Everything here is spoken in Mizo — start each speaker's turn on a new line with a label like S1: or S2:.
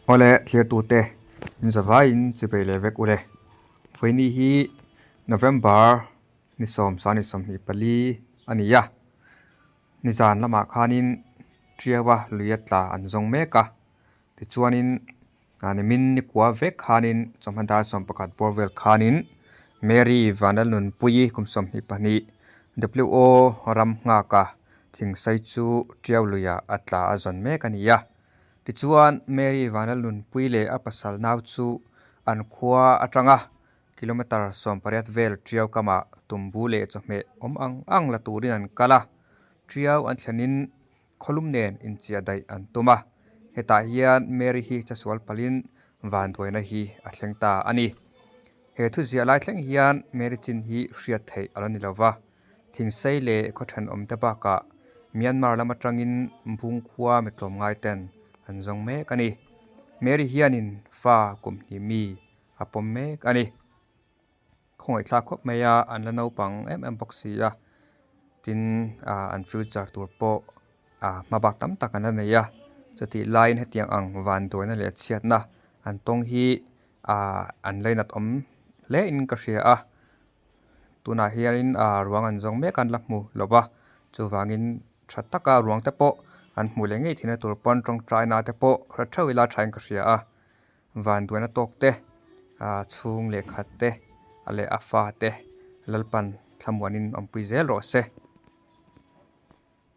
S1: Awle thlir tute in zavaiin chipei leh vek ule. Vawiini hi November ni sawm sani 24 a ni a, nizan lamah khanin Tiaua luia tla an zawng mek a, tichuanin nimin ni kua vek khanin chawhma dar 11 bawr vel khanin Mary Vanlalnunpuii kum 22 WO ram nghaka thingsai chu Tiau luia a tla a zawn mek a ni a. Tichuan, Mary Vanlalnunpui leh a pasal nau chu an khua atanga kilometre 18 vel Tiau kamah tumbu leh chawhmeh awm ang ang la turin an kal a, Tiau an thlenin khawlum nen inchiah daih an tum a. Hetah hian Mary hi chasual palhin vanduaina hi a thleng ta a ni. He thuziah lai thleng hian Mary chin hi hriat theih a la ni lova. Thingsei leh khaw thenawmte bakah Myanmar lam atangin Bungkhua mi tlawmngai ten an zawng mek a ni. Mary hianin fa kum hnih mi a pawm mek a ni. Khawngaihthlak khawp mai a, an la naupang em em bawk si a, tin an future tur pawh hma bak tam tak an la nei a. Chutih laiin hetiang ang vanduaina leh chhiatna an tawng hi an lainat awm hle in ka hria a. Tunah hianin ah ruang an zawng mek a an la hmu lo va, chuvangin tha taka ruang te pawh an hmuh leh ngei theihna tur pawn tawngtaina te pawh hre theuh ila thain ka hria a, vanduaina tawk te ah chhung leh khat te leh a fa te Lalpan thlamuanin awmpui zel rawh se.